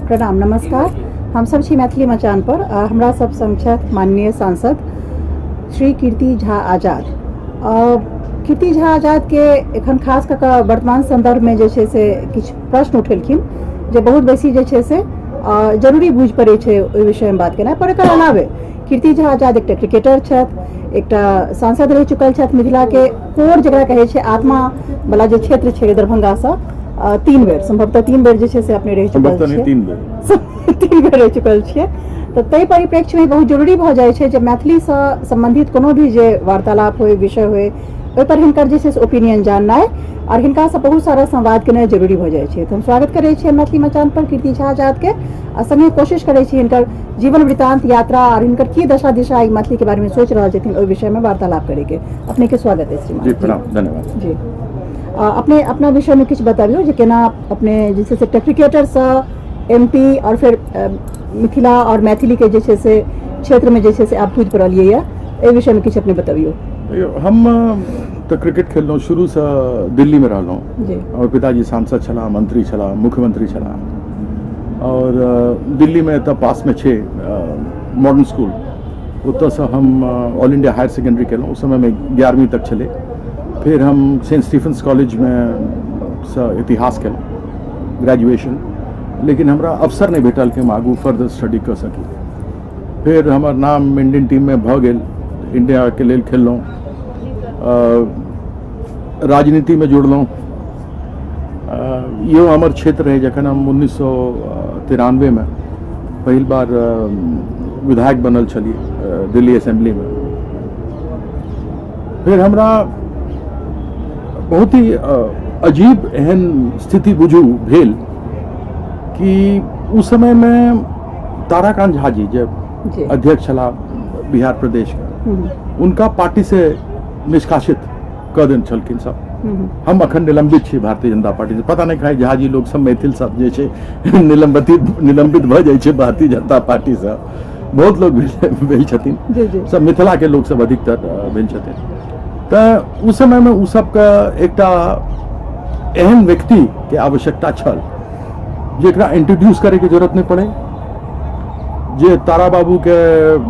प्रणाम, नमस्कार। हम सब छी मैथिली मचान पर आ हमरा सब संग छथि माननीय सांसद श्री कीर्ति झा आजाद। कीर्ति झा आजाद के एखन खास कऽ कऽ वर्तमान संदर्भ में जे छै से किछु प्रश्न उठेलखिन जे बहुत बेसी जे छै से जरूरी बुझि पड़ै छै ओहि विषयमे बात केनाइ। पर एकर अलावे कीर्ति झा आजाद एकटा क्रिकेटर छथि, एकटा सांसद रहि चुकल छथि, मिथिलाके कोर जकरा कहै छै आत्मा वाला जे क्षेत्र छै दरभंगासँ 3 बेर, संभवतः 3 बेर जे छै से अपने रहि चुकल छियै, 3 बेर रहि चुकल छियै। तऽ ताहि परिप्रेक्ष्यमे बहुत जरूरी भऽ जाइ छै जे मैथिलीसँ सम्बन्धित कोनो भी जे वार्तालाप होइ, विषय होइ, ओहिपर हिनकर जे छै से ओपिनियन जाननाइ और हिनकासँ बहुत सारा संवाद केनाइ जरूरी भऽ जाइ छै। तऽ हम स्वागत करै छियै मैथिली मचान पर कीर्ति झा आजादके आ संगे कोशिश करै छी हिनकर जीवन वृत्तांत, यात्रा और हिनकर की दशा दिशा ई मैथिलीके बारेमे सोचि रहल छथिन ओहि विषयमे वार्तालाप करैके। अपनेके स्वागत अछि श्रीमान। जी प्रणाम, धन्यवाद। जी, अपने अपना विषयमे किछु बतबियौ जे केना अपने जे छै से एकटा क्रिकेटरसँ एम पी और फिर मिथिला और मैथिलीके जे छै से क्षेत्रमे जे छै से आप कूदि पड़लियै यऽ, एहि विषयमे किछु अपने बतबियौ। हम तऽ क्रिकेट खेललहुँ शुरूसँ, दिल्लीमे रहलहुँ। हमर पिताजी सांसद छलाह, मंत्री छलाह, मुख्यमंत्री छलाह और दिल्लीमे एतऽ पासमे छै मॉडर्न स्कूल, ओतऽसँ हम ऑल इंडिया हायर सेकेंडरी केलहुँ। उस समयमे 11वीं तक छलै। फिर हम सेंट स्टीफन्स कॉलेजमे सँ इतिहास केलहुँ ग्रेजुएशन, लेकिन हमरा अवसर नहि भेटल कि हम आगू फर्दर स्टडी कऽ सकी। फिर हमर नाम इंडियन टीममे भऽ गेल, इंडियाके लेल खेललहुँ, राजनीतिमे जुड़लहुँ। इहो हमर क्षेत्र रहै। जखन हम 1993मे पहिल बार विधायक बनल छलियै दिल्ली असेम्बलीमे, फिर हमरा बहुत ही अजीब एहन स्थिति बुझू भेल कि उस समयमे ताराकांत झा जी जे अध्यक्ष छलाह बिहार प्रदेशके, उनका पार्टी से निष्कासित कऽ देने छलखिन सब। हम अखन निलंबित छी भारतीय जनता पार्टी से। पता नहीं खाइ झा जी लोग सब, मैथिल सब जे छै निलंबित भऽ जाइ छै भारतीय जनता पार्टी से। बहुत लोग भेल छथिन, सब मिथिला के लोग सब अधिकतर भेल छथिन। तऽ उस समयमे ओ सबके एकटा एहन व्यक्ति के आवश्यकता छल जेकरा इंट्रोड्यूस करे के जरूरत नहीं पड़े, जे तारा बाबू के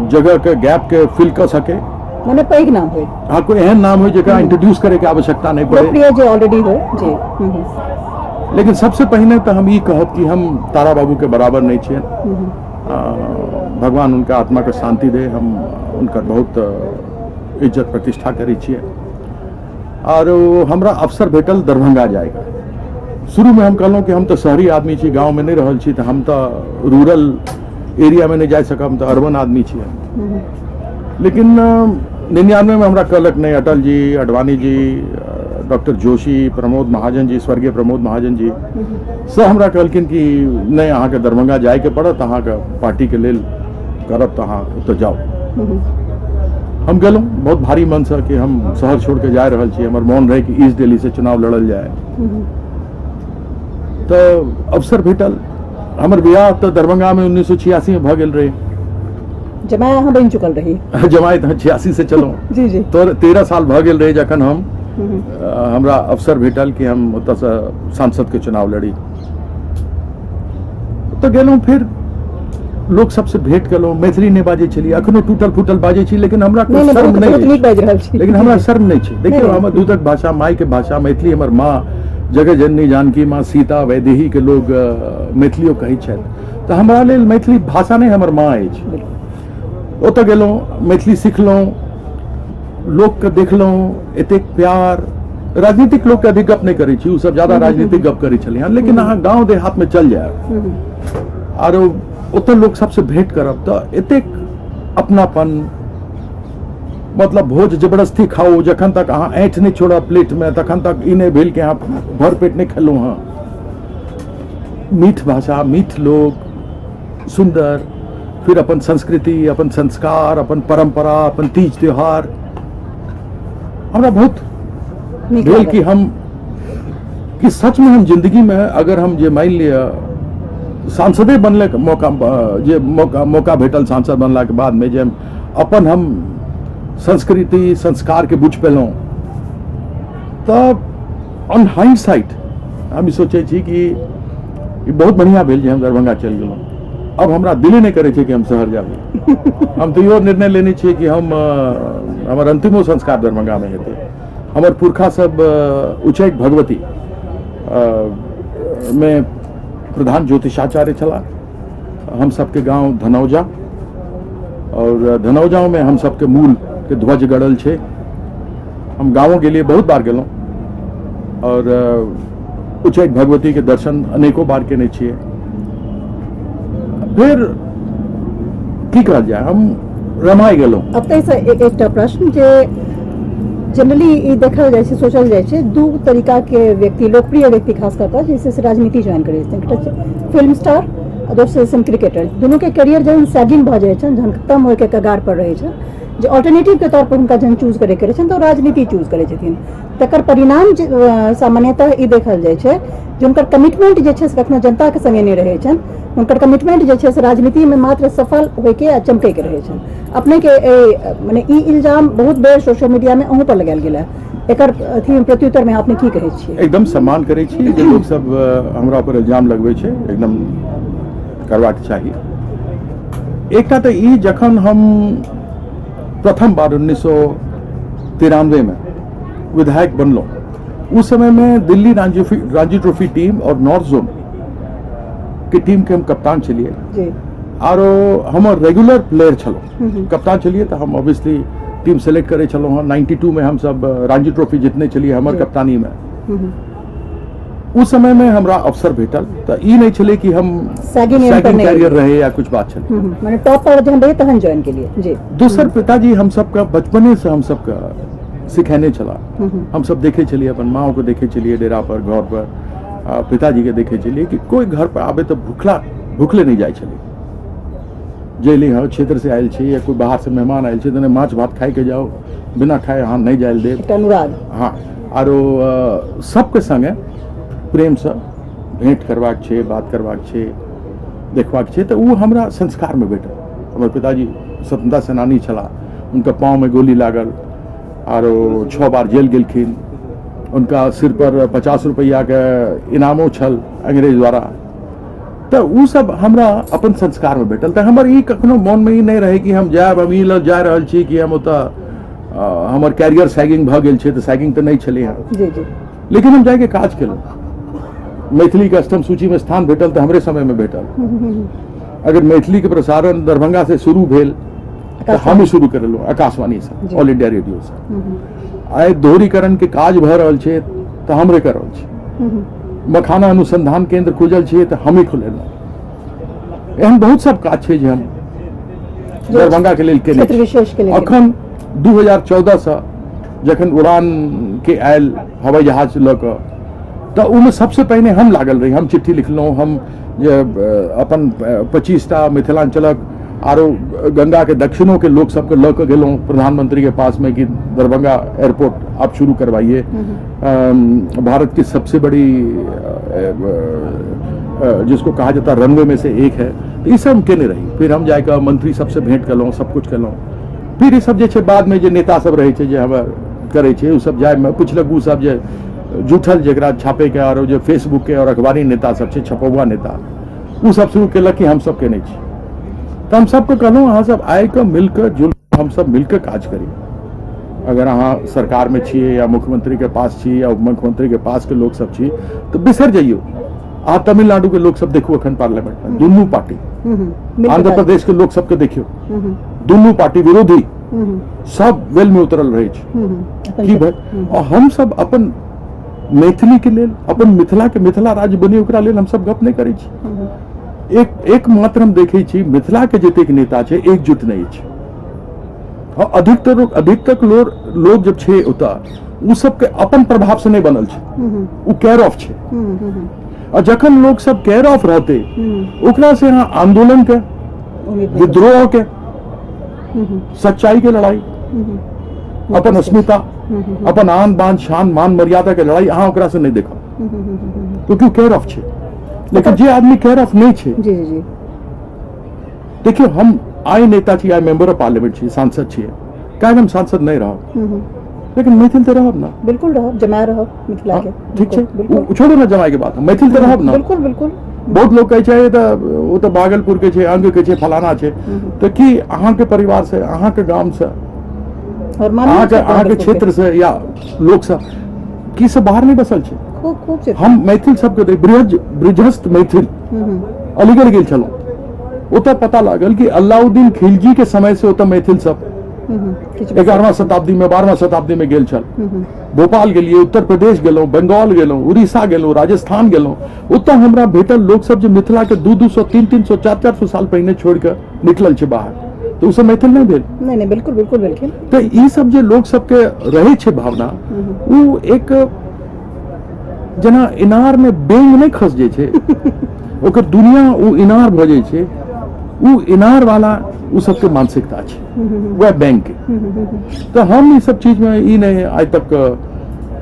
जगह के गैप के फिल कर सके, माने पैघ नाम होय। हाँ, कोई एहन नाम हो जेकरा इंट्रोड्यूस करे के आवश्यकता नहीं पड़े, लोकप्रिय जे ऑलरेडी हो। जी। लेकिन सबसे पहिने तो हम ई कहब कि हम तारा बाबू के बराबर नहीं छियै। भगवान उनका आत्मा के शांति दे, हम उनकर बहुत इज्जत प्रतिष्ठा करै छियै। और हमरा अवसर भेटल दरभंगा जायके। शुरूमे हम कहलहुँ कि हम तऽ शहरी आदमी छी, गाँवमे नहि रहल छी, तऽ हम तऽ रूरल एरियामे नहि जा सकब, हम तऽ अर्बन आदमी छी। लेकिन 99मे हमरा कहलक नहि, अटल जी, अडवाणी जी, डॉक्टर जोशी, प्रमोद महाजन जी, स्वर्गीय प्रमोद महाजन जी सब हमरा कहलखिन कि नहि, अहाँके दरभंगा जायके पड़त, अहाँके पार्टीके लेल करब तऽ अहाँ ओतऽ जाउ। हम गेलहुँ बहुत भारी मनसँ कि हम शहर छोड़ के जा रहल छी। हमर मोन रहै कि ईस्ट दिल्ली से चुनाव लड़ल जाय, तऽ अवसर भेटल। हमर बियाह तऽ दरभंगामे 1986 में भऽ गेल रहै। जमाय अहाँ बनि चुकल रही। जमाय तऽ 86 से चलहुँ। जी जी। तो 13 साल भऽ गेल रहै जखन हम हमरा अवसर भेटल कि हम ओतऽसँ सांसदके चुनाव लड़ी। तऽ गेलहुँ, फिर लोक सबसे भेंट केलहुँ। मैथिली नहि बाजै छलियै, अखनो टूटल फूटल बाजै छी, लेकिन हमरा कोई शर्म नहि, लेकिन हमरा शर्म नहि छै। देखियौ, हमर दूधक भाषा, मायके भाषा मैथिली, हमर माँ जगह जननी जानकी, माँ सीता, वैदेही के लोग मैथिलियो कहै छथि, तऽ हमरा लेल मैथिली भाषा नहि, हमर माँ अछि। ओतऽ गेलहुँ, मैथिली सिखलहुँ, लोकके देखलहुँ एतेक प्यार। राजनीतिक लोकके अधिक गप नहि करै छी, ओ सब ज्यादा राजनीतिक गप करै छलै हँ, लेकिन अहाँ गाँव देहातमे चल जायब आर ओतऽ लोक सबसँ भेंट करब तऽ एतेक अपनापन, मतलब भोज जबरदस्ती खाउ, जखन तक अहाँ ऐंठ नहि छोड़ब प्लेटमे तखन तक ई नहि भेल कि अहाँ भर पेट नहि खेलहुँ हँ। मीठ भाषा, मीठ लोक, सुन्दर, फिर अपन संस्कृति, अपन संस्कार, अपन परंपरा, अपन तीज त्योहार। हमरा बहुत भेल कि हम कि सच में हम जिंदगी में अगर हम जे मान लिअ सांसदे बनले के मौका, जे मौका मौका भेटल सांसद बनला के बाद में जे हम अपन हम संस्कृति संस्कार के बुझ पेलहुँ, तऽ ऑन हाइंड साइट हम ई सोचै छी कि ई बहुत बढ़िआँ भेल जे हम दरभंगा चलि गेलहुँ। अब हमरा दिले नहि करै छै कि हम शहर जाबी। हम तऽ इहो निर्णय लेने छियै कि हम हमर अंतिमो संस्कार दरभंगामे हेतै। हमर पुरखा सब उच्चैठ भगवती मे प्रधान ज्योतिषाचार्य छलाह। हम सबके गांव धनौजा, और धनौजा में हम सबके मूल के ध्वज गड़ल छै। हम गाँवों गेलिए, बहुत बार गेलहुँ, और उच्चैठ भगवती के दर्शन अनेकों बार केने छियै। फिर की कहल जाय, हम रमाय गेलहुँ। अब तऽ एकटा प्रश्न जे जनरली ई देखल जाइ छै, सोचल जाइ छै, दू तरीका के व्यक्ति, लोकप्रिय व्यक्ति खास कऽ कऽ जे छै से राजनीति ज्वाइन करै छथिन, एकटा फिल्म स्टार आ दोसर छथिन क्रिकेटर। दुनू के करियर जहन सैगिंग भऽ जाइ छनि, जहन खत्म होइके कगार पर रहै छनि, जे ऑल्टरनेटिव के तौर पर हुनका जहन चूज करैके रहै छनि तऽ ओ राजनीति चूज करै छथिन। तकर परिणाम सामान्यतः ई देखल जाइ छै जे हुनकर कमिटमेंट जे छै से कखनो जनताके संगे नहि रहै छनि, हुनकर कमिटमेंट जे छै से राजनीतिमे मात्र सफल होइके आ चमकैके रहै छनि। अपनेके एहि मने ई इल्जाम बहुत बेर सोशल मीडियामे अहूँ पर लगायल गेल है, एकर अथी प्रत्युत्तरमे अपने की कहै छियै? एकदम सम्मान करै छी जे लोक सब हमरा पर इल्जाम लगबै छै, एकदम करबाक चाही। एकटा तऽ ई जखन हम प्रथम बार 1993 में विधायक बनलहुँ, उस समय में दिल्ली रणजी ट्रॉफी टीम और नॉर्थ जोन के टीम के हम कप्तान छलिए आरो हमर रेगुलर प्लेयर छलहुँ, कप्तान छलिए तऽ हम ऑब्वियसली टीम सेलेक्ट करै छलहुँ हँ। 92 में हम सब रणजी ट्रॉफी जितने छलिए हमर कप्तानी में। उस समय में हमरा अवसर भेटल, तऽ ई नहि छलै कि हम सैगिंग कैरियर रहे या कुछ बात छलै, माने टॉप पर जहन रहे तहन ज्वाइन के लिए। जी। दोसर पिताजी हम सबके बचपने से हम सबके सिखेने छला। हम सब देखे छलिए, अपन माँ के देखे छलिए डेरा पर, घर पर, पिताजी के देखे छलिए कि कोई घर पर आबे तऽ भुखले नहीं जाइ छलै। जे हँ क्षेत्र से आयल छी या कोई बाहर से मेहमान आयल छै तऽ माछ भात खाइ के जाओ, बिना खाए अहाँ नहीं जायल देब। अनुराग। हाँ, आरो सबके संगे प्रेमसँ भेंट करबाक छै, बात करबाक छै, देखबाक छै, तऽ ओ हमरा संस्कारमे भेटल। हमर पिताजी स्वतंत्रता सेनानी छलाह, हुनका पाँवमे गोली लागल आरो 6 बार जेल गेलखिन। उनका सिर पर 50 रुपैआके इनामो छल अंग्रेज द्वारा। तऽ ओ सब हमरा अपन संस्कारमे भेटल। तऽ हमर ई कखनो मोनमे ई नहि रहै कि हम जायब, हम ई लऽ जा रहल छी कि हम ओतऽ हमर कैरियर सैगिंग भऽ गेल छै, तऽ सैगिंग तऽ नहि छलै हँ। लेकिन हम जाके काज केलहुँ। मैथिलीके अष्टम सूचीमे स्थान भेटल तऽ हमरे समयमे भेटल। अगर मैथिलीके प्रसारण दरभंगा से शुरू भेल तऽ हम ही शुरू करेलहुँ, आकाशवाणी से, ऑल इंडिया रेडियो से। आइ दोहरीकरण के काज भऽ रहल छै तऽ हमरे कर रहल छी। मखाना अनुसंधान केंद्र खुजल छै तऽ हमही खोलेलहुँ। एहन बहुत सब काज छै जे हम दरभंगा के लेल केने छी। अखन 2014 से जखन उड़ान के आयल हवाई जहाज लऽ कऽ, तऽ ओहिमे सबसे पहिने हम लागल रही। हम चिट्ठी लिखलहुँ, हम जे अपन 25टा मिथिलांचलक आरो गंगा के दक्षिणों के लोग सबके लऽ कऽ गेलहुँ प्रधानमंत्री के पास में कि दरभंगा एयरपोर्ट आप शुरू करवाइए। भारत की सबसे बड़ी जिसको कहा जाता है रनवे में से एक है, तो ई सब हम केने रही। फिर हम जाके मंत्री सबसे भेंट केलहुँ, सब कुछ केलहुँ। फिर ई सब जे छै बाद में जे नेता सब रहै छै जे हमर करै छै, ओ सब जायमे पुछलक, ओ सब जे जुठल जकरा छापे के आरो जे फेसबुक के और अखबारी नेता सब छै, छपौआ नेता, ओ सब शुरू केलक कि हम सब केने छी। तऽ हम सबके कहलहुँ अहाँ सब आबि कऽ मिल कऽ जुल हम सब मिल कऽ काज करी। अगर अहाँ सरकार में छियै या मुख्यमंत्री के पास छी या उपमुख्यमंत्री के पास के लोग सब छी तऽ बिसरि जइयौ। अहाँ तमिलनाडु के लोग सब देखू अखन पार्लियामेंट में दुनू पार्टी, आंध्र प्रदेश के लोग सबके देखियौ, दुनू पार्टी विरोधी सब वेल में उतरल रहै छै। की भेल? और हम सब अपन मैथिली के लेल, अपन मिथिला के मिथिला राज्य बनी ओकरा लेल हम सब गप नहि करै छी। एक मात्र हम देखै छी मिथिला के जतेक नेता छै एकजुट नहि छै। हाँ, अधिकतर लोग जब छै ओतऽ ओ सबके अपन प्रभाव से नहि बनल छै, ओ केयर ऑफ छै। और जखन लोग सब केयर ऑफ रहते ओकरा से अहाँ आंदोलन के, विद्रोह के, सच्चाई के लड़ाई, अपन अस्मिता, अपन आन बान शान मान मर्यादा के लड़ाई अहाँ ओकरा से नहीं देखब, क्योंकि केयर ऑफ छै। लेकिन जे आदमी केयर ऑफ नहीं छै, जी जी देखियौ हम आइ नेता छी, आइ मेंबर ऑफ पार्लियामेंट छी, सांसद छियै, काल्हि हम सांसद नहीं रहब, लेकिन मैथिल तऽ रहब ना। बिल्कुल रहब, जमाय रहब मिथिला के। ठीक छै, छोड़ू ना जमाय के बात, मैथिल तऽ रहब ना। बिल्कुल बिल्कुल। बहुत लोग कहै छै तऽ ओ तऽ भागलपुर के छै, अंग के छै, फलाना छै। तऽ की अहाँके परिवार से, अहाँके गाम से, अहाँके अहाँके क्षेत्र से या लोक से की सब बाहर नहीं बसल छै? खूब खूब छै। हम मैथिल सबके देख बृहस्थ मैथिल अलीगढ़ गेल छलहुँ, ओतऽ पता लागल कि अलाउद्दीन खिलजी के समय से ओतऽ मैथिल सब 11वां शताब्दी में, 12वां शताब्दी में गेल छल। भोपाल गेलियै, उत्तर प्रदेश गेलहुँ, बंगाल गेलहुँ, उड़ीसा गेलहुँ, राजस्थान गेलहुँ, ओतऽ हमरा भेटल लोक सब जे मिथिला के 200, 300, 400 साल पहिने छोड़ि कऽ निकलल छै बाहर, तऽ ओ सब मैथिल नहि भेल? नहीं नहीं, बिल्कुल बिल्कुल भेलखिन। तऽ ई सब जे लोक सबके रहै छै भावना, ओ एक जेना इनार में बेंग नहि खस जाइ छै, ओकर दुनिया ओ इनार भऽ जाइ छै, ओ इनार वाला ओ सबके मानसिकता छै वएह बैंक के। तऽ हम ई सब चीज में ई नहि आइ तक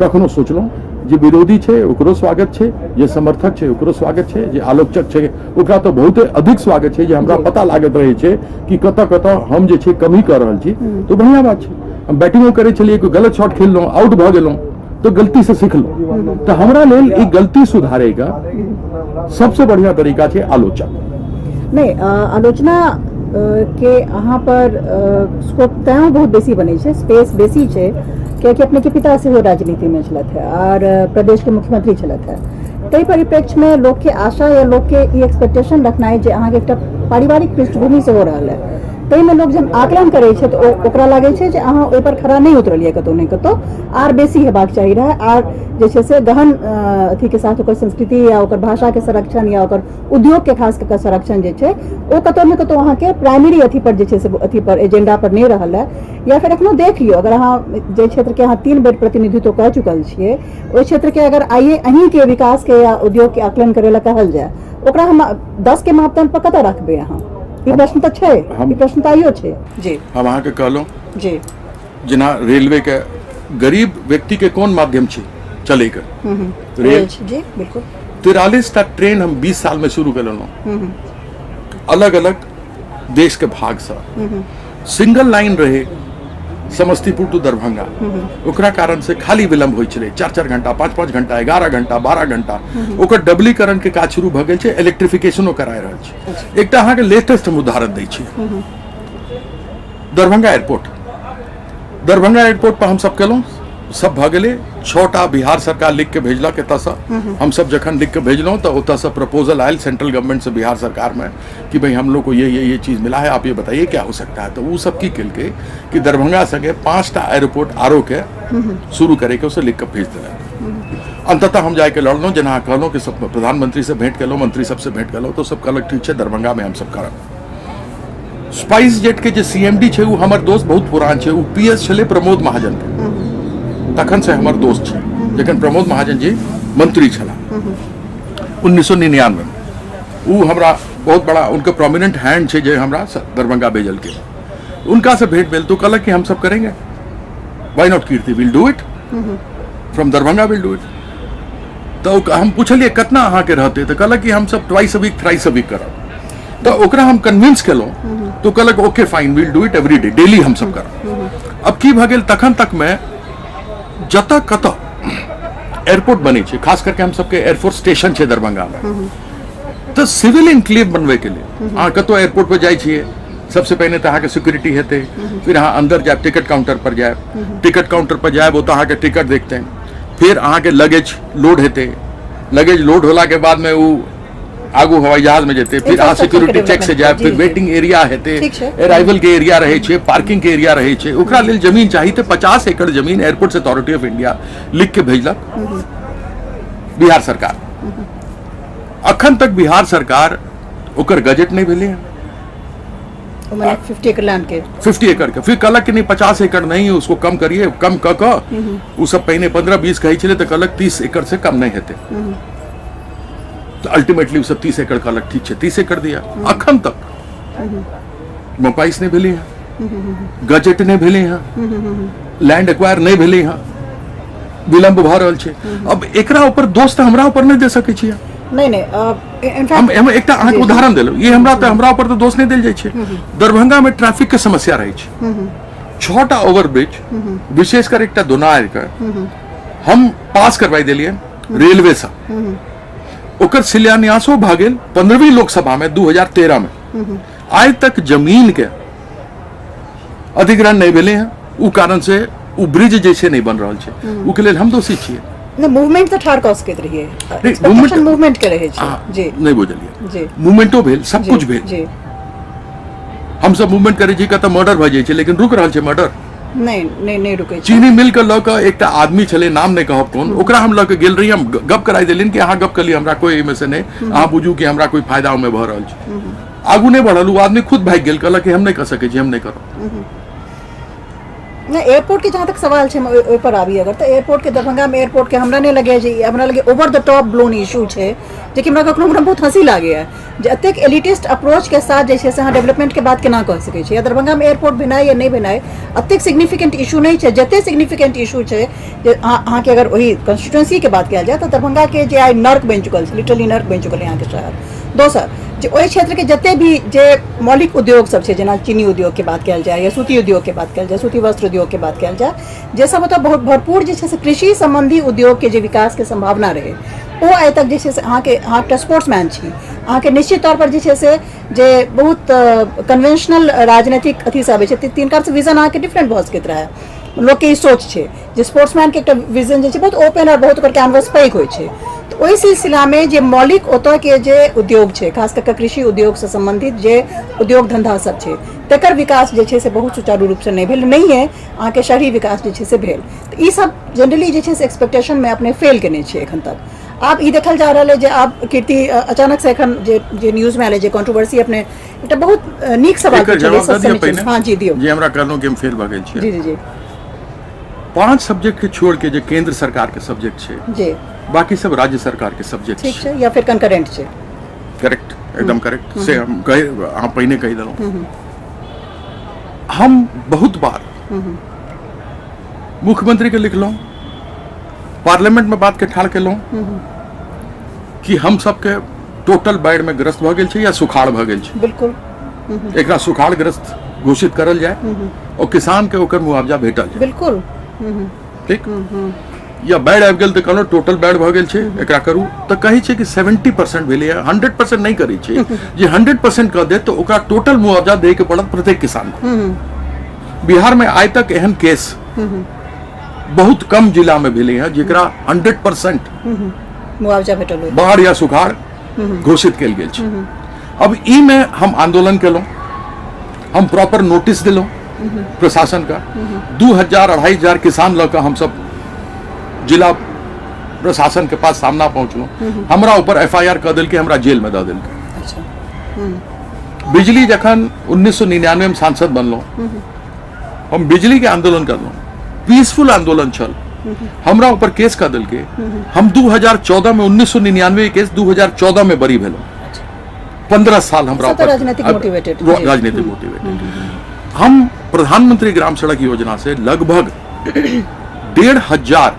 कखनो सोचलहुँ जे विरोधी छै ओकरो स्वागत छै, जे समर्थक छै ओकरो स्वागत छै, जे आलोचक छै ओकरा तऽ बहुते अधिक स्वागत छै, जे हमरा पता लागैत रहै छै कि कतऽ कतऽ हम जे छै कमी कऽ रहल छी, तऽ बढ़िआँ बात छै। हम बैटिंगो करै छलियै, कोइ गलत शॉट खेललहुँ, आउट भऽ गेलहुँ, तऽ गलतीसँ सिखलहुँ। तऽ हमरा लेल ई गलती सुधारैके सबसँ बढ़िआँ तरीका छै आलोचक। नहि, आलोचना के अहाँ पर स्कोप तैं बहुत बेसी बनै छै, स्पेस बेसी छै, कियाकि अपने के पिता सेहो राजनीतिमे छलथि है और प्रदेशके मुख्यमंत्री छलथि है। ताहि परिप्रेक्ष्यमे लोकके आशा या लोकके ई एक्सपेक्टेशन रखनाइ जे अहाँके एकटा पारिवारिक पृष्ठभूमि सेहो रहल है, ताहिमे लोक जहन आकलन करै छै तऽ ओकरा लागै छै जे अहाँ ओहिपर खरा नहि उतरलियै, कतहु ने कतहु आर बेसी हेबाक चाही रहै, आर जे छै से गहन अथीके साथ ओकर संस्कृति या ओकर भाषाके संरक्षण या ओकर उद्योगके खास कऽ कऽ संरक्षण जे छै ओ कतहु ने कतहु अहाँके प्राइमरी अथी पर जे छै से अथी पर एजेंडा पर नहि रहल है। या फेर एखनो देख लियौ, अगर अहाँ जाहि क्षेत्रके अहाँ 3 बेर प्रतिनिधित्व कऽ चुकल छियै, ओहि क्षेत्रके अगर आइए अहीँके विकासके या उद्योगके आकलन करै लए कहल जाय, ओकरा हम 10 के मापदंड पर कतऽ रखबै अहाँ? ई प्रश्न तऽ छै, ई प्रश्न तऽ आइयो छै। जी, हम अहाँके कहलहुँ जी, जेना रेलवे के गरीब व्यक्ति के कोन माध्यम छै चलैके? रेल। जी बिल्कुल। 43 टा ट्रेन हम 20 साल में शुरू केलहुँ, अलग अलग देश के भाग से। सिंगल लाइन रहे समस्तीपुर टू दरभंगा, ओकरा कारण से खाली विलंब होइ छलै, 4-4 घंटा, 5-5 घंटा, 11 घंटा, 12 घंटा। ओकर डबलीकरण के काज शुरू भऽ गेल छै, इलेक्ट्रिफिकेशनो कराय रहल छै। एकटा अहाँके लेटेस्ट हम उदाहरण दै छी, दरभंगा एयरपोर्ट। दरभंगा एयरपोर्ट पर हम सब केलहुँ, सब भऽ गेलै। 6टा बिहार सरकार लिख के भेजलक एतऽसँ। हम सब जखन लिख के भेजलहुँ तऽ ओतऽसँ प्रपोजल आयल सेंट्रल गवर्नमेंट से बिहार सरकार में कि भाई हम लोग को ये ये ये चीज़ मिला है, आप ये बताइए क्या हो सकता है। तो वो सब की केलकै कि दरभंगा संगे 5टा एयरपोर्ट आरो के शुरू करे के उसे लिख के भेज देलक। अंततः हम जाके लड़लहुँ, जेना अहाँ कहलहुँ कि सब प्रधानमंत्री से भेंट केलहुँ, मंत्री सबसे भेंट केलहुँ, तो सब कहलक ठीक छै दरभंगा में हम सब करब। स्पाइस जेट के जे सीएमडी छै ओ हमर दोस्त बहुत पुरान छै, ओ पीएस छलै प्रमोद महाजन के, तखन से हमर दोस्त छै, जखन प्रमोद महाजन जी मंत्री छलाह 1999 में। ओ हमरा बहुत बड़ा उनके प्रोमिनेंट हैंड छै जे हमरा दरभंगा भेजलकै। उनका से भेंट भेल तो कहलक कि हम सब करेंगे, why not Kirti, will do it from Darbhanga, will do it. तऽ हम पुछलियै कतना अहाँके रहतै, तऽ कहलक कि हम सब twice a week, thrice a week करब। तऽ ओकरा हम कन्विंस केलहुँ तऽ कहलक okay fine, will do it every day, daily हम सब करब। अब की भऽ गेल, तखन तकमे जतऽ कतऽ एयरपोर्ट बनै छै, खास करके हम सबके एयरफोर्स स्टेशन छै दरभंगामे, तऽ सिविल इनक्लेव बनबैके लेल अहाँ कतौ एयरपोर्ट पर जाइ छियै, सबसे पहिने तऽ अहाँके सिक्योरिटी हेतै, फिर अहाँ अंदर जायब, टिकट काउंटर पर जायब, टिकट काउंटर पर जायब, ओतऽ अहाँके टिकट देखतै, फिर अहाँके लगेज लोड हेतै, लगेज लोड होलाके बादमे ओ आगू हवाई जहाज में जेतै, फिर अहाँ सिक्योरिटी चेक से जायब, फिर वेटिंग एरिया हेतै, अराइवल के एरिया रहै छै, पार्किंग के एरिया रहै छै, ओकरा लेल जमीन चाही। तऽ 50 एकड़ जमीन एयरपोर्ट अथॉरिटी ऑफ इंडिया लिख के भेजलक बिहार सरकार। अखन तक बिहार सरकार ओकर गजट नहि भेलै हँ। 50 एकड़ लैंड के 50 एकड़ के, फिर कहलक कि नहीं 50 एकड़ नहीं, उसको कम करिए, कम क कऽ ओ सब पहिने 15-20 कहै छलै, तऽ कहलक 30 एकड़ से कम नहीं हेतै। तऽ अल्टीमेटली ओ सब 30 एकड़ कहलक, ठीक छै 30 एकड़ दिया। अखन तक मपाइस नहि भेलै हँ, गजट नहि भेलै हँ, लैंड एक्वायर नहि भेलै हँ, विलम्ब भऽ रहल छै। अब एकरा ऊपर दोष तऽ हमरा ऊपर नहि दे सकै छियै। नहीं नहीं, हम हम एकटा अहाँके उदाहरण देलहुँ, ई हमरा तऽ हमरा ऊपर तऽ दोष नहि देल जाइ छै। दरभंगा में ट्रैफिक के समस्या रहै छै, 6टा ओवरब्रिज विशेषकर एकटा दोनार के हम पास करवाई देलियै रेलवे से। ओकर शिलान्यासो भऽ गेल 15वीं लोकसभा में 2013 में। आइ तक जमीन के अधिग्रहण नहि भेलै हँ, ओ कारण से ओ ब्रिज जे छै नहि बन रहल छै, ओके लेल हम दोषी छियै। नहि, मूवमेंट तऽ ठाढ़ कऽ सकैत रहियै, एक्सपेक्टेशन मूवमेंट के रहै छै। जी, नहि बुझलियै जी। मूवमेंटो भेल, सब कुछ भेल। जी। हमसब मूवमेंट करै छी, कतऽ मर्डर भऽ जाइ छै, लेकिन रुकि रहल छै मर्डर? नहि नहि, नहि रुकै छै। चीनी मिल के लऽ कऽ एकटा आदमी छलै, नाम नहि कहब कोन, ओकरा हम लऽ कऽ गेल रही, हम गप कराइ देलियनि कि अहाँ गप कऽ लिअ, हमरा कोइ एहिमे से नहि, अहाँ बुझू कि हमरा कोइ फायदा ओहिमे भऽ रहल छै। आगू नहि बढ़ल, ओ आदमी खुद भागि गेल, कहलक कि हम नहि कऽ सकै छी, हम नहि करब। नहि, एयरपोर्ट के जहाँ तक सवाल छै, हम ओहि पर आबी अगर, तऽ एयरपोर्ट के, दरभंगा में एयरपोर्ट के हमरा नहि लगैए जे, हमरा लगैए over the top blown issue छै, जेकि हमरा कखनो हमरा बहुत हँसी लागैए जे एतेक एलिटिस्ट अप्रोच के साथ जे छै से अहाँ डेवलपमेंट के बात केना कऽ सकै छी। या दरभंगा में एयरपोर्ट भेनाइ या नहि भेनाइ एतेक सिग्निफिकेंट इशू नहि छै, जते सिग्निफिकेंट इशू छै जे अहाँके अगर ओहि कॉन्स्टिट्यूएंसी के बात कयल जाय तऽ दरभंगा के जे आइ नर्क बनि चुकल छै, लिटरली नर्क बनि चुकल है अहाँके शहर। दोसर जे ओहि क्षेत्रके जते भी जे मौलिक उद्योग सब छै, जेना चीनी उद्योगके बात कयल जाय या सूती उद्योगके बात कयल जाय, सूती वस्त्र उद्योगके बात कयल जाय, जे सब ओतऽ बहुत भरपूर जे छै से कृषि सम्बन्धी उद्योगके जे विकासके सम्भावना रहै, ओ आइ तक जे छै से अहाँके, अहाँ एकटा स्पोर्ट्समैन छी, अहाँके निश्चित तौर पर जे छै से जे बहुत कन्वेंशनल राजनीतिक अथीसँ अबै छै, तिनकर विजन अहाँके डिफरेंट भऽ सकैत रहै। लोकके ई सोच छै जे स्पोर्ट्समैनके एकटा विजन जे छै बहुत ओपन आओर बहुत ओकर कैनवस पैघ होइ छै। तऽ ओहि सिलसिलामे जे मौलिक ओतयके जे उद्योग छै, खास कऽ कऽ कृषि उद्योगसँ सम्बन्धित जे उद्योग धन्धा सब छै, तकर विकास जे छै से बहुत सुचारू रूपसँ नहि भेल, नहिए अहाँके शहरी विकास जे छै से भेल। तऽ ई सब जनरली जे छै से एक्सपेक्टेशनमे अपने फेल केने छै एखन तक। आब ई देखल जा रहल अइ जे आब कीर्ति अचानक से एखन जे जे न्यूजमे आयल जे कॉन्ट्रोवर्सी, अपने एकटा बहुत नीक सवाल एकर पूछलियै। जवाब दऽ दिअ पहिने। हँ जी, दियौ। जे हमरा कहलहुँ कि हम फेल भऽ गेल छियै। जी जी जी। 5 सब्जेक्ट के छोड़ के जे केंद्र सरकार के सब्जेक्ट छै, बाकी सब राज्य सरकार के सब्जेक्ट। ठीक छै, या फिर कंकरेंट छै। करेक्ट, एकदम करेक्ट। से हम कहि, अहाँ पहिने कहि देलहुँ। हम बहुत बार मुख्यमंत्री के लिखलहुँ, पार्लियामेंट में बात के ठाढ़ केलहुँ कि हम सबके टोटल बाढ़ि में ग्रस्त भऽ गेल छै या सुखाड़ भऽ गेल छै। एकरा सुखाड़ग्रस्त घोषित करल जाय और किसान के ओकर मुआवजा भेटल जाय। ठीक, या बाढ़ि आबि गेल तऽ कहलहुँ टोटल बाढ़ि भऽ गेल छै, एकरा करू, तऽ कहै छै कि 70% भेलैए, 100% नहि करै छै। जे 100% कऽ देत तऽ ओकरा टोटल मुआवजा दैके पड़त प्रत्येक किसान को। बिहार में आइ तक एहन केस बहुत कम जिला में भेलै हँ जेकरा 100% मुआवजा भेटल होइ। बाढ़ या सुखाड़ घोषित कयल गेल छै। अब ई में हम आंदोलन केलहुँ, हम प्रॉपर नोटिस देलहुँ प्रशासन का, 2000 2500 किसान लऽ कऽ हमसब जिला प्रशासन के पास सामना पहुँचलहुँ। हमरा ऊपर एफ I R कऽ देलकै, हमरा जेल में दऽ देलकै। बिजली जखन 1999 में सांसद बनलहुँ, हम बिजली के आंदोलन करलहुँ, पीसफुल आंदोलन छल, हमरा ऊपर केस कऽ देलकै। हम 2014 में, 1999 केस, 2014 में बरी भेलहुँ। 15 साल हमरा सब तऽ ऊपर राजनीतिक motivated, जी। राजनीतिक मोटिवेटेड। हम प्रधानमंत्री ग्राम सड़क योजना से लगभग 1500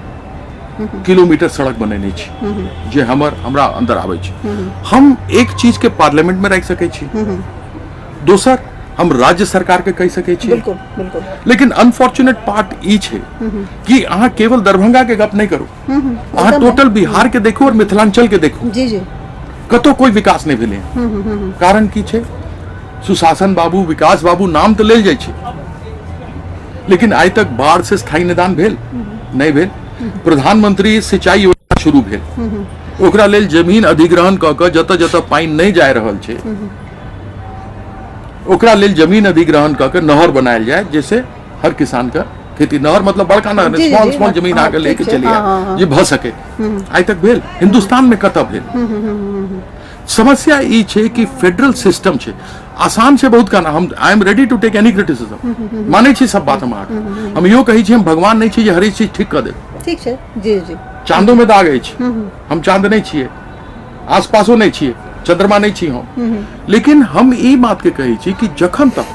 किलोमीटर सड़क बनेने छी जे हमर हमरा अंदर आबै छै। हम एक चीज के पार्लियामेंट में राखि सकै छी, दोसर हम राज्य सरकार के कहि सकै छी। बिल्कुल बिल्कुल लेकिन अनफॉर्चुनेट पार्ट ई छै कि अहाँ केवल दरभंगा के गप नहि करू, अहाँ एकदम। टोटल बिहार के देखू और मिथिलांचल के देखू। जी जी कतौ कोई विकास नहि भेलै। कारण की छै? सुशासन बाबू, विकास बाबू नाम तऽ लेल जाइ छै, लेकिन आइ तक बाढ़ से स्थायी निदान भेल नहि भेल। प्रधानमंत्री सिंचाई योजना शुरू भेल, ओकरा लेल जमीन अधिग्रहण कऽ कऽ जतऽ जतऽ पानि नहि जा रहल छै ओकरा लेल जमीन अधिग्रहण कऽ के नहर बनायल जाय, जैसे हर किसान का खेती, नहर मतलब बड़का नहर, जी, जी, स्मॉल जी, स्मॉल जमीन आगे लेके ठीक छै, चलिए हाँ, हाँ, हाँ। जे भऽ सके। आइ तक भेल हिंदुस्तान में कतऽ भेल? समस्या ई छै कि फेडरल सिस्टम छै, आसान छै बहुत कहना। हम I am ready to take any criticism, मानै छी सब बात हम अहाँके। हम इहो कहै छी हम भगवान नहि छी जे हरेक चीज ठीक कऽ देब। ठीक छै, जी जी। चांदो में दाग अछि, हम चांद नहि छियै, आसपासो नहि छियै, चंद्रमा नहि छी हम। लेकिन हम ई बात के कहै छी कि जखन तक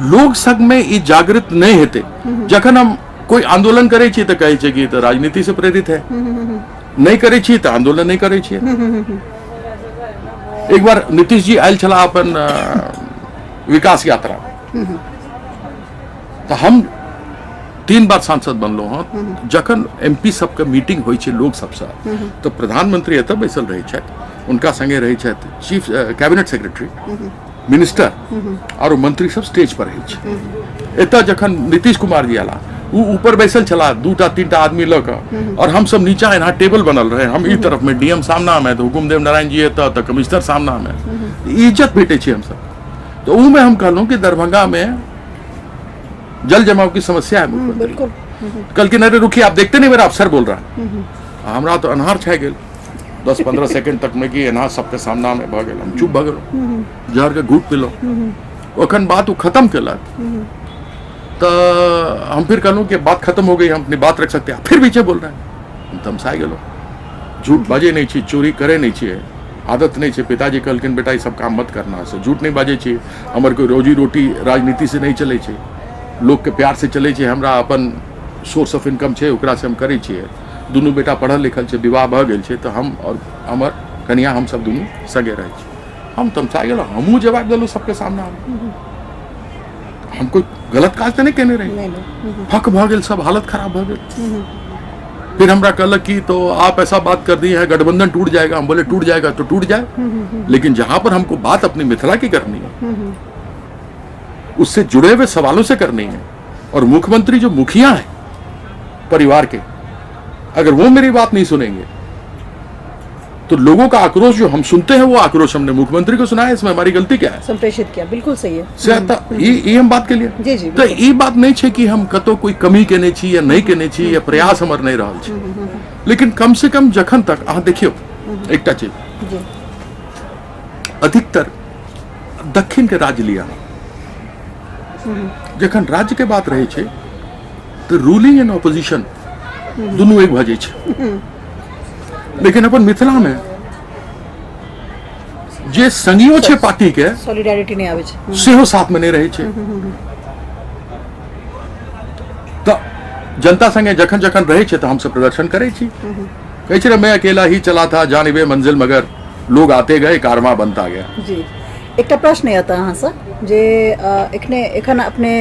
लोग सब में ई जागृत नहीं हेतै, जखन हम कोई आंदोलन करै छी तऽ कहै छै कि ई तऽ राजनीति से प्रेरित है, नहि करै छी तऽ आंदोलन नहि करै छियै। एक बार नीतीश जी आयल छलाह अपन विकास यात्रा, तऽ हम 3 बार सांसद बनलहुँ हँ। जखन एमपी सबके मीटिंग होइ छै लोक सबसँ, तऽ प्रधानमंत्री एतऽ बैसल रहै छथि, उनका संगे रहै छथि चीफ कैबिनेट सेक्रेटरी, मिनिस्टर आओर मंत्री सब स्टेज पर रहै छै। एतऽ जखन नीतीश कुमार जी आला, ओ ऊपर बैसल छलाह 2टा 3टा आदमी लऽ कऽ, और हम सब नीचा एना टेबल बनल रहे, हम ई तरफ में, डीएम सामना में, तऽ हुकुमदेव नारायण जी एतऽ, तऽ कमिश्नर सामना में। इज्जत भेटै छै हमसब। तऽ ओहू में हम कहलहुँ कि दरभंगा में जल जमाव की समस्या है मुख्यमंत्री। कहलखिन अरे रुकिए, आप देखते नहीं, मेरा अफसर बोल रहा है। हमरा तो अन्हार छा गेल 10-15 सेकंड तक में कि एना सबके सामना में भऽ गेल। हम चुप भऽ गेलहुँ, जहर के घूट पिलहुँ। ओखन बात ओ खत्म केलक तऽ हम फिर कहलहुँ कि बात खत्म हो गई, हम अपनी बात रख सकते हैं। फिर पीछे बोल रहे हैं। हम तमसा गेलहुँ। झूठ बाजै नहि छी, चोरी करै नहि छियै, आदत नहि छै। पिताजी कहलखिन बेटा ई सब काम मत करना, से झूठ नहि बाजै छी। हमर कोइ रोजी रोटी राजनीति से नहि चलै छै, लोकके प्यार से चलै छै। हमरा अपन सोर्स ऑफ इनकम छै, ओकरा से हम करै छियै। दुनू बेटा पढ़ल लिखल छै, विवाह भऽ गेल छै, तऽ हम आओर हमर कनिया हम सब दुनू संगे रहै छी। हम तमसा गेलहुँ, हमहूँ जवाब देलहुँ सबके सामना। हम कोइ गलत काज तऽ नहि केने रही। फक भऽ गेल सब, हालत खराब भऽ गेल। फिर हमरा कहलक कि तो आप ऐसा बात कर दिए हैं, गठबंधन टूट जाएगा। हम बोले टूट जाएगा तो टूट जाए, लेकिन जहां पर हमको बात अपनी मिथिला की करनी है, उससे जुड़े हुए सवालों से करनी है, और मुख्यमंत्री जो मुखिया है परिवार के, अगर वो मेरी बात नहीं सुनेंगे तो लोगों का आक्रोश जो हम सुनते हैं, वो आक्रोश हमने मुख्यमंत्री को सुनाया, इसमें हमारी गलती क्या है? संप्रेषित किया, बिल्कुल सही है। से तऽ ई हम बात के लिए। जी, जी, तऽ ई बात नहि छै कि हम कतौ कोई कमी केने छी या नहि केने छी या प्रयास हमर नहि रहल छै, लेकिन कम से कम जखन तक अहाँ देखियौ एकटा चीज, अधिकतर दक्षिण के राज्य लिया, जखन राज्य के बात रहै छै तऽ रूलिंग एंड ऑपोजिशन दुनू एक भऽ जाइ छै। लेकिन अपन मिथिला में जे संगियो छै पार्टी के, सॉलिडारिटी नहि आबै छै, सेहो साथ में नहि रहै छै। तऽ जनता संगे जखन जखन रहै छै तऽ हमसब प्रदर्शन करै छी। कहै छै ने, मैं अकेला ही चला था जानिबे मंजिल, मगर लोग आते गए कारवां बनता गया। जी, एकटा प्रश्न यऽ तऽ अहाँसँ जे एखन अपने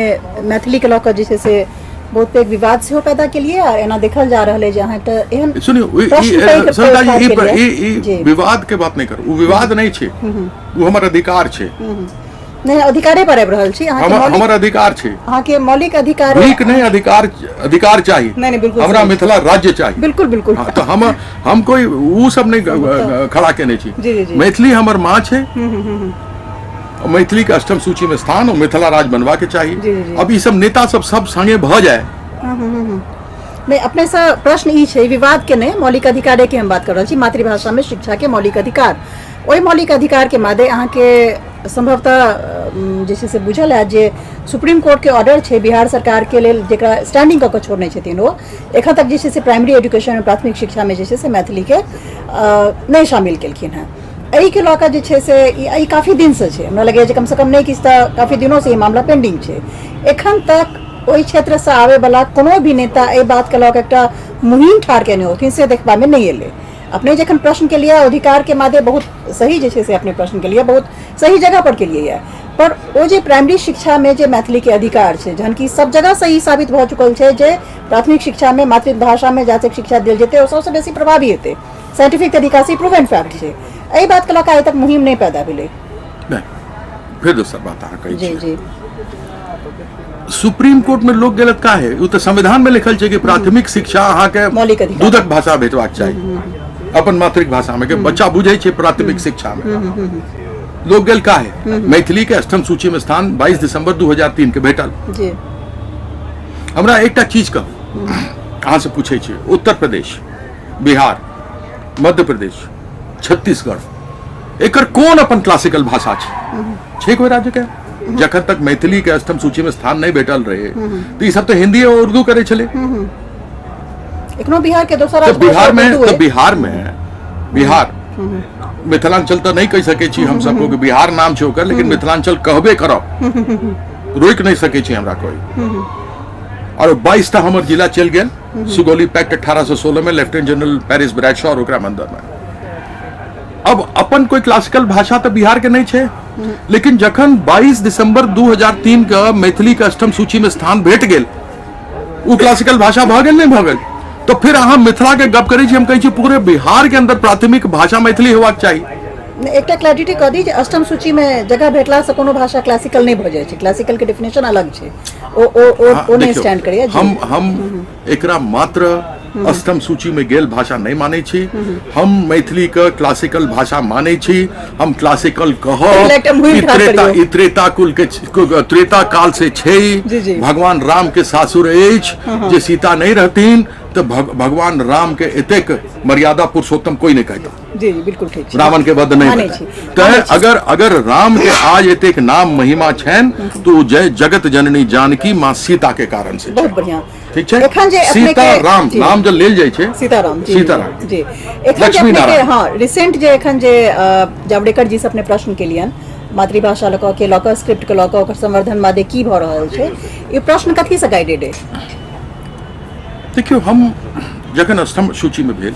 मैथिलीके लऽ कऽ जे छै से बहुत पैघ विवाद सेहो पैदा केलियै, आ एना देखल जा रहल अइ जे अहाँ एकटा एहन सुनियौ, प्रश्न पैघ सविता जी, ठाढ़ केलियै। ई जी। विवाद के बात नहि करू, ओ विवाद नहि छै, ओ हमर अधिकार छै। नहि, अधिकारे पर आबि रहल छी अहाँके। हमर अधिकार छै। अहाँके मौलिक अधिकार। भीख नहि, अधिकार, अधिकार चाही। नहि, बिल्कुल हमरा सही। मिथिला राज्य चाही। बिल्कुल बिल्कुल। हाँ, तऽ हम कोई उ सब नहि खड़ा केने छी। जी, जी, जी। मैथिली हमर माँ छै, मैथिली के अष्टम सूची में स्थान और मिथिला राज्य बनवा के चाही। जी, जी। अब ई सब नेता सब सब संगे भऽ जाए। नहि, अपने से प्रश्न ई छै, विवाद के नहि, मौलिक अधिकारे के हम बात कर रहल छी, मातृभाषा में शिक्षा के मौलिक अधिकार। ओहि मौलिक अधिकार के मादे अहाँके संभवतः जे छै से बुझल हैत जे सुप्रीम कोर्ट के ऑर्डर छै बिहार सरकार के लेल, जेकरा स्टैंडिंग कऽ के छोड़ने छथिन ओ। एखन तक जे छै से प्राइमरी एजुकेशन में, प्राथमिक शिक्षा में जे छै से मैथिली के नहि शामिल केलखिन हेँ। एहिके लऽ कऽ जे छै से ई काफी दिनसँ छै। हमरा लगैए जे कमसँ कम नहि किछु तऽ काफी दिनोसँ ई मामला पेंडिंग छै। एखन तक ओहि क्षेत्रसँ आबैवला कोनो भी नेता एहि बातके लऽ कऽ एकटा मुहिम ठाढ़ केने होथिन, से देखबामे नहि एलै। अपने जखन प्रश्न केलियै अधिकार के मादे, बहुत सही जे छै से अपने प्रश्न केलियै, बहुत सही जगह पर केलियै यऽ। पर ओ जे प्राइमरी शिक्षा में जे मैथिली के अधिकार छै, जहन कि सब जगह सही साबित भऽ चुकल छै जे प्राथमिक शिक्षा में मातृभाषा में जातेक शिक्षा देल जेतै ओ सबसँ बेसी प्रभावी हेतै, साइंटिफिक तरीका से प्रूवन फैक्ट छै, एहि बात के लऽ कऽ आइ तक मुहिम नहि पैदा भेलै। नहि, फेर दोसर बात अहाँ कहै जी छी। जी। सुप्रीम कोर्ट में लोग गलत का है? ओ तऽ संविधान में लिखल छै कि प्राथमिक शिक्षा अहाँके मौलिक अधिकार। दूधक भाषा भेटबाक चाही, अपन मातृक भाषा में, के बच्चा बुझै छै। प्राथमिक शिक्षा में लोग गेल का है? मैथिली के अष्टम सूची में स्थान 22 दिसंबर 2003 के भेटल। हमरा एकटा चीज कहू, अहाँ से पूछै छी, उत्तर प्रदेश, बिहार, मध्य प्रदेश, छत्तीसगढ़, एकर कोन अपन क्लासिकल भाषा छै? छै कोई राज्य के? जखन तक मैथिली के अष्टम सूची में स्थान नहीं भेटल रहे तऽ ई सब तऽ हिंदी और उर्दू करै छलै। एखनो बिहार के दोसर तऽ राजभाषा बिहार में उर्दू तऽ अइ। बिहार में, बिहार मिथिलांचल तऽ नहीं कहि सकै छी हम सबको कि बिहार नाम छै ओकर, लेकिन मिथिलांचल कहबे करब, रोकि नहीं सकै छी हमरा कोई। और 22 टा हमर जिला चलि गेल सुगौली पैक्ट 1816 में, लेफ्टिनेंट जनरल पेरिस ब्रैडशॉ और ओकरा मंदिर में। अब अपन कोई क्लासिकल भाषा तऽ बिहार के नहीं छै, लेकिन जखन 22 दिसंबर 2003 के मैथिली के अष्टम सूची में स्थान भेट गेल ओ क्लासिकल भाषा भऽ गेल, नहि भऽ गेल? तऽ फिर अहाँ मिथिला के गप करै छी, हम कहै छी पूरे बिहार के अंदर प्राथमिक भाषा मैथिली होबाक चाही। एकटा क्लैरिटी कऽ दी जे अष्टम सूची में जगह भेटला से कोनो भाषा क्लासिकल नहीं भऽ जाइ छै। क्लासिकल के डेफिनेशन अलग छै, ओ ओ ओ ओ नहीं स्टैंड करैया। हम एकरा मात्र अष्टम सूची में गेल भाषा नहीं मानै छी। हम मैथिली के क्लासिकल भाषा मानै छी। हम क्लासिकल कहब, ई त्रेता कुल के त्रेता काल से छै। भगवान राम के सासुर अछि, जे सीता नहीं रहतीन तो भगवान राम के एतेक मर्यादा पुरुषोत्तम कोई नहीं कहता। जी जी, बिल्कुल ठीक छै। रावण के वध नहीं। तैं अगर अगर राम के आज एतेक नाम महिमा छैन तो जय जगत जननी जानकी माँ सीता के कारण से। बहुत बढ़िया, ठीक छै। एखन जे सीता राम नाम जे लेल जाइ छै, सीताराम, सीताराम जी। एखन जे अपने के, हां, रिसेंट जे एखन जे जावड़ेकर जी से अपने प्रश्न केलियन मातृभाषा लऽ कऽ के लऽ कऽ स्क्रिप्ट के लऽ कऽ ओकर संवर्धन मादे की भऽ रहल छै, ई प्रश्न कथी से गाइडेड है? देखियौ, हम जखन अष्टम सूची में भेल,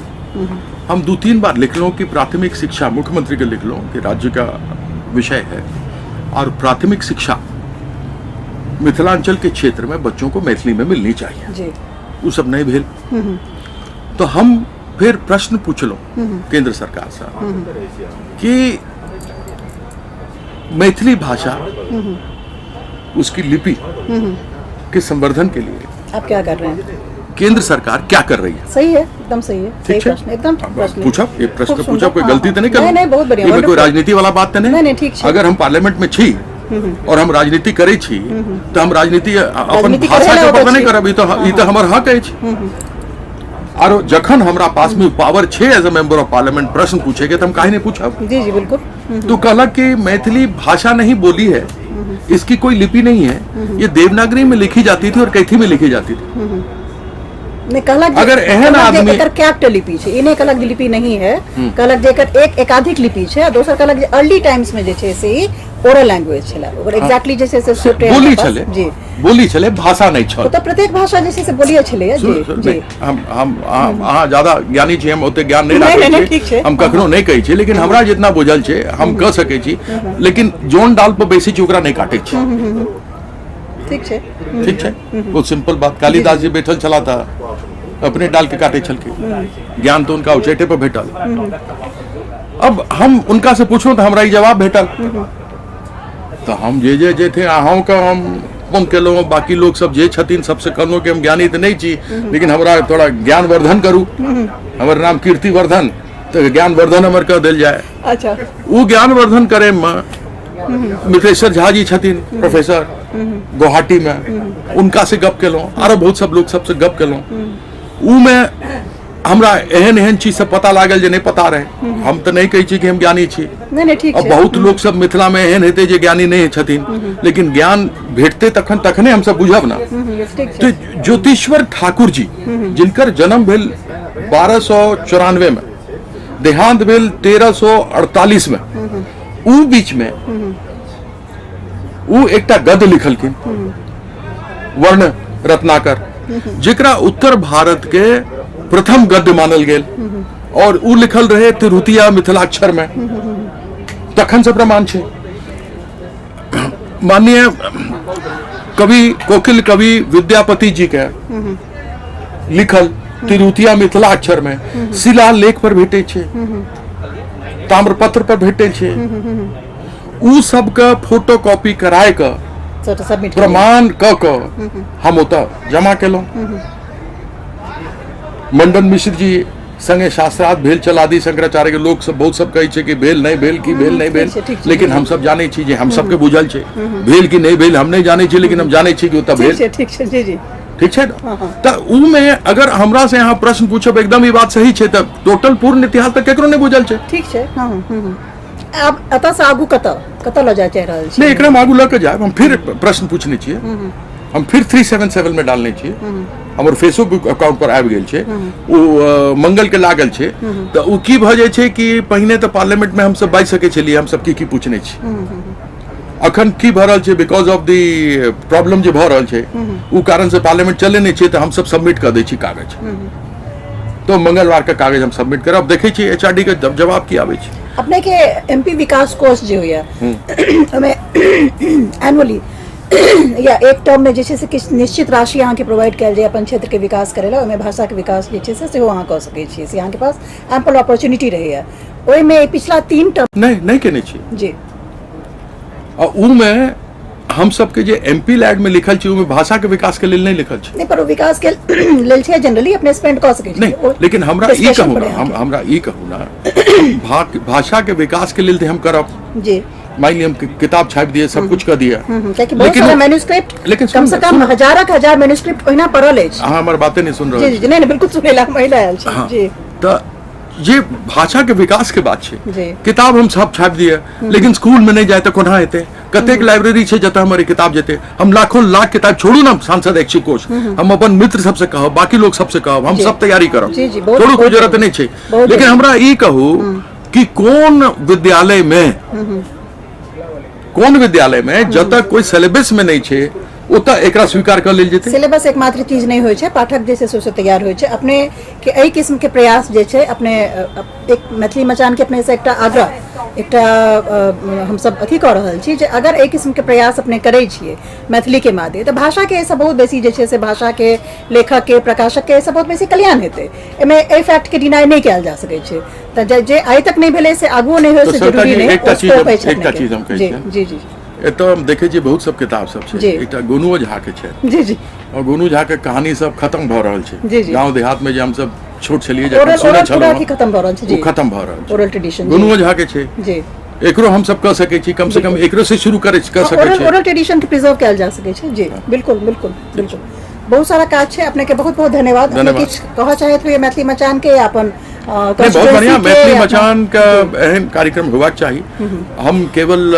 हम 2-3 बार लिखलहुँ कि प्राथमिक शिक्षा, मुख्यमंत्री के लिखलहुँ कि राज्य का विषय है और प्राथमिक शिक्षा मिथिलांचल के क्षेत्र में बच्चों को मैथिली में मिलनी चाहिए जी। वो सब नहीं भेल तो हम फिर प्रश्न पूछलहुँ केंद्र सरकार से कि मैथिली भाषा, उसकी लिपि के संवर्धन के लिए आप क्या कर रहे हैं, केंद्र सरकार क्या कर रही है? सही है, एकदम सही है। सही प्रश्न, एकदम प्रश्न। पूछा, ये प्रश्न पूछा, कोई गलती तो नहीं कर? नहीं नहीं, बहुत बढ़िया। कोई राजनीति वाला बात तो नहीं? नहीं नहीं, ठीक है। अगर हम पार्लियामेंट में छी और हम राजनीति करे छी तो हम राजनीति अपन भाषा के पता नहीं करब, ई तो हमर हक अछि। और जखन हमरा पास में पावर छे as a member of parliament प्रश्न पूछे के, तो हम काहे नहीं पूछब? जी जी, बिल्कुल। तो कहलक कि मैथिली भाषा नहीं बोली है, इसकी कोई लिपि नहीं है, ये देवनागरी में लिखी जाती थी और कैथी में लिखी जाती थी। नहीं कहलक, अगर एहन आदमी एकर कैपिटल लिपि छै, ई नहि कहलक जे लिपि नहीं है, कहलक जे एकर एक एकाधिक लिपि छै। आ दोसर कहलक जे अर्ली टाइम्स में जे छै से ई ओरल लैंग्वेज छलै, ओकर एग्जैक्टली जे छै से स्क्रिप्ट बोली छलै जी, बोली छलै, भाषा नहीं छल। तो प्रत्येक भाषा जे छै से बोलिए छलै। जी जी, हम अहाँ ज्यादा ज्ञानी छी, हम ओते ज्ञान नहीं राखै छी, हम कखनो नहीं कहै छी, लेकिन हमरा जितना बुझल छै हम कह सकै छी, लेकिन जोन डाल पर बैसै छी ओकरा नहीं काटै छी। ठीक छै, ठीक छै, बहुत सिंपल बात। कालिदास जी बैठल छला था, अपने डाल के काटे छलखिन, ज्ञान तो उनका उचैटे पर भेटल। अब हम उनका से पूछलहुँ तऽ हमरा ई जवाब भेटल, तऽ हम जे जे जे थे अहूँके हम फोन केलहुँ, बाकी लोग सब जे छथिन सबसे कहलहुँ कि हम ज्ञानी तऽ नहि छी, लेकिन हमरा थोड़ा ज्ञानवर्धन करू, हमर नाम कीर्तिवर्धन, तऽ ज्ञानवर्धन हमर कह देल जाय। अच्छा, ओ ज्ञानवर्धन करे में मिथिलेश्वर झा जी छथिन प्रोफेसर गुवाहाटी में, उनका से गप केलहुँ, आरो बहुत सब लोग सबसे गप केलहुँ। ऊ में हमरा एहन एहन चीज सब पता लागल जे नहीं पता रहे। हम तऽ नहीं कहै छी कि हम ज्ञानी छी, नहीं नहीं, ठीक छै। बहुत लोग सब मिथिला में एहन हेतै जे ज्ञानी नहीं छथिन, लेकिन ज्ञान भेटते तखन तखने हम सब बुझब ना। तो ज्योतिश्वर ठाकुर जी, जिनकर जन्म भेल 1294 में, देहांत भेल 1348 में, ऊ बीच में ऊ एकटा गद्य लिखलखिन वर्ण रत्नाकर, जेकरा उत्तर भारत के प्रथम गद्य मानल गेल, और ऊ लिखल रहे तिरहुतिया मिथिलाक्षर में, तखन से प्रमाण छै। माननीय कवि कोकिल कवि विद्यापति जी के लिखल तिरहुतिया मिथिलाक्षर में शिला लेख पर भेटै छै, ताम्रपत्र पर भेटै छै, ऊ सबके फोटो कॉपी कराय के प्रमाण क के हम ओतऽ जमा केलहुँ। मंडन मिश्र जी संगे शास्त्रार्थ भेल छल आदि शंकराचार्य के, लोग सब बहुत सब कहै छै कि भेल नहीं भेल, कि भेल नहीं भेल, लेकिन हम सब जानै छी जे हम सबके बुझल छै भेल कि नहीं भेल, हम नहीं जानै छी, लेकिन हम जानै छी कि ओतऽ भेल। ठीक छै जी जी, ठीक छै। तऽ ऊ में अगर हमरा से अहाँ प्रश्न पूछब एकदम ई बात सही छै, तऽ टोटल पूर्ण इतिहास तऽ केकरो नहीं बुझल छै। ठीक छै, हाँ। आब एतऽ से आगू कतऽ कतऽ लऽ जाय चाहि रहल छी? नहीं, एकरा आगू लऽ के जायब। हम फिर प्रश्न पूछने छियै, हम फिर 377 में डालने छियै, हमर फेसबुक अकाउंट पर आबि गेल छै, ओ मंगल के लागल छै। तऽ ओ की भऽ जाइ छै कि पहिने तऽ पार्लियामेंट में हमसब बाजि सकै छलियै, हमसब की की पूछने छी, अखन की भऽ रहल छै because of the problem जे भऽ रहल छै ओ कारण से पार्लियामेंट चले नहि छै, तऽ हमसब सबमिट कऽ दै छी कागज। तो मंगलवार के कागज हम सबमिट करब, देखै छी एचआरडी के जवाब की आबै छै। अपने के एमपी विकास कोष जे होइया ओहिमे एनुअली या एक टर्म में जे छै से किछु निश्चित राशि अहाँके प्रोवाइड कयल जाय अपन क्षेत्रके विकास करै लए, ओहिमे भाषाके विकास जे छै से सेहो अहाँ कऽ सकै छियै, से अहाँके पास एम्पल अपॉर्चुनिटी रहैया। ओहिमे पिछला 3 टर्म नहि नहि केने छी जी। आ ऊमे हम सबके जे एमपी लैड में लिखल छै ओहिमे भाषा के विकास के लेल नहि लिखल छै। नहि, पर ओ विकास के लेल छै, जनरली अपने स्पेंड कऽ सकै छी। नहि, लेकिन हमरा ई कहू ना, हम हमरा ई कहू ना, भाषा के विकास के लेल तऽ हम करब जी। मान लिअ हम किताब छापि दिए, सब कुछ कऽ दिए, कियाकि बहुत सारा मैन्युस्क्रिप्ट, लेकिन कम से कम हजारक हजार मैन्युस्क्रिप्ट ओहिना पड़ल अछि। अहाँ हमर बाते नहि सुन रहल जी। जी, नहि नहि, बिल्कुल सुनै ला महिला आयल छी जी। तऽ जे भाषा के विकास के बात छै, किताब हम सब छापि दिए लेकिन स्कूल में नहीं जाए तऽ कोना हेतै? कतेक लाइब्रेरी छै जतऽ हमर किताब जेतै? हम लाखों लाख किताब छोड़ू ना, सांसद ऐच्छिक कोष, हम अपन मित्र सबसे कहब, बाकी लोग सबसे कहब, हम सब तैयारी करब, छोड़ू, कोई जरूरत नहीं छै। लेकिन हमरा ई कहू कि कोन विद्यालय में, कोन विद्यालय में जतऽ कोई सिलेबस में नहीं छै ओतऽ एकरा स्वीकार कऽ लेल जेतै? सिलेबस एकमात्र चीज नहि होइ छै, पाठक जे छै से तैयार होइ छै। अपने के एहि किस्म के प्रयास जे छै, अपने एक मैथिली मचान के अपने से एकटा आग्रह, एकटा हमसब अथी कऽ रहल छी जे अगर एहि किस्म के प्रयास अपने करै छियै मैथिली के मादे, तऽ भाषा के एहिसँ बहुत बेसी जे छै से भाषा के लेखक के, प्रकाशक के एहिसँ बहुत बेसी कल्याण हेतै। एहिमे एहि फैक्ट के डिनाई नहि कयल जा सकै छै। तऽ जे आइ तक नहि भेलै से आगुओ नहि होइ से जरूरी नहि। एकटा चीज हम कहै छी। जी जी। एतऽ हम देखै छियै बहुत सब किताब सब छै, एकटा गोनुओ झा के छै। जी जी। और गोनू झा के कहानी सब खत्म भऽ रहल छै। गांव देहात में जे हम सब छोट छलियै जखन सुनै छलहुँ, खत्म भऽ रहल छै, ओ खत्म भऽ रहल छै, ओरल ट्रेडिशन गोनुओ झा के छै जी। एकरो हम सब कह सकै छी, कम से कम एकरो से शुरू करै कऽ सकै छी। ओरल ट्रेडिशन के प्रिजर्व कयल जा सकै छै जी। बिल्कुल बिल्कुल बिल्कुल, बहुत सारा काज छै। अपने के बहुत बहुत धन्यवाद। अपने किछु कहऽ चाहैत होइए मैथिली मचान के अपन? बहुत बढ़िया, मैथिली मचान का एहन कार्यक्रम होबाक चाही। हम केवल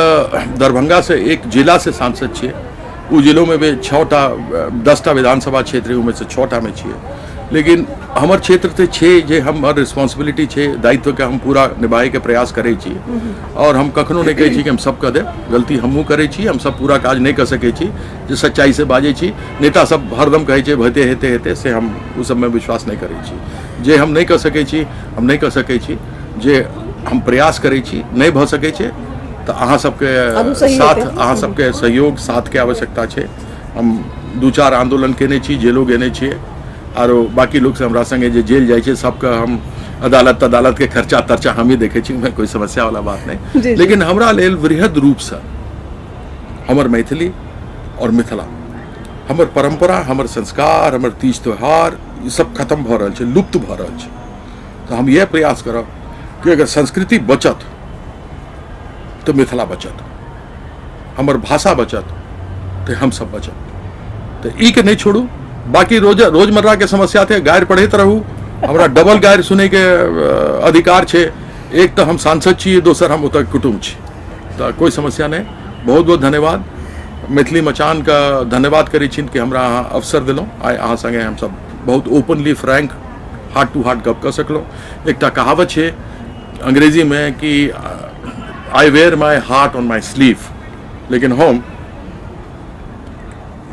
दरभंगा से एक जिला से सांसद छियै, ओ जिलो में भी 6टा 10टा विधानसभा क्षेत्र ओहिमे से 6टा में छियै, लेकिन हमर क्षेत्र तऽ छै जे हमर रिस्पॉन्सिबिलिटी छै, दायित्वके हम पूरा निभायके प्रयास करै छी। और हम कखनो नहि कहै छी कि हम सब कऽ देब, गलती हमहूँ करै छी, हम सब पूरा काज नहि कऽ सकै छी, जे सच्चाइ से बाजै छी। नेता सब हरदम कहै छै हेतै हेतै हेतै, से हम ओ सबमे विश्वास नहि करै छी। जे हम नहि कऽ सकै छी हम नहि कऽ सकै छी, जे हम प्रयास करै छी नहि भऽ सकै छै, तऽ अहाँ सबके साथ, अहाँ सबके सहयोग साथके आवश्यकता छै। हम 2-4 आंदोलन केने छी, जेलो गेने छियै, आरो बाकी लोग से हमरा संगे जे जेल जाइ छै सबके हम अदालत तदालत के खर्चा तर्चा हमही देखै छी, ओहिमे कोई समस्या वाला बात नहीं। लेकिन हमरा लेल वृहद रूपसँ हमर मैथिली और मिथिला, हमर परंपरा, हमर संस्कार, हमर तीज त्योहार, ई सब खत्म भऽ रहल छै, लुप्त भऽ रहल छै। तऽ हम इएह प्रयास करब कि अगर संस्कृति बचत तऽ मिथिला बचत, हमर भाषा बचत तऽ हम सब बचत। तऽ ई के नहि छोड़ू। बाकी रोजमर्रा के समस्या थे, गारि पढ़ैत रहू, हमरा डबल गारि सुनैके अधिकार छै, एक तऽ हम सांसद छी, दोसर हम ओतऽ कुटुम्ब छी, तऽ कोई समस्या नहि। बहुत बहुत धन्यवाद। मैथिली मचान का धन्यवाद करै छी कि हमरा अहाँ अवसर देलहुँ। आइ अहाँ संगे हम सब बहुत openly frank heart to heart गप कऽ सकलहुँ। एकटा कहावत छै अंग्रेजी में कि I wear my heart on my sleeve, लेकिन हम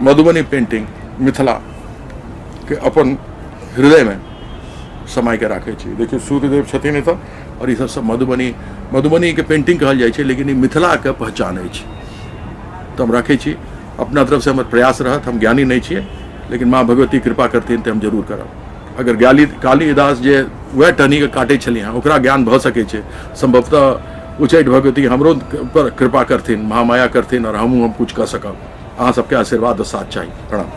मधुबनी पेंटिंग मिथिला के अपन हृदय में समाय के राखै छी। देखियौ सूर्यदेव छथिन एतऽ, और ई सब सब मधुबनी के पेंटिंग कहल जाइ छै, लेकिन ई मिथिला के पहचान अछि, तऽ हम राखै छी। अपना तरफ से हमर प्रयास रहत, हम ज्ञानी नहि छियै, लेकिन माँ भगवती कृपा करथिन तऽ हम जरूर करब। अगर कालिदास जे वएह टहनीके काटै छलियै हँ, ओकरा ज्ञान भऽ सकै छै, सम्भवतः उच्चैठ भगवती हमरो पर कृपा करथिन, महामाया करथिन, और हमहूँ हम कुछ कऽ सकब। अहाँ सबके आशीर्वाद और साथ चाही। प्रणाम।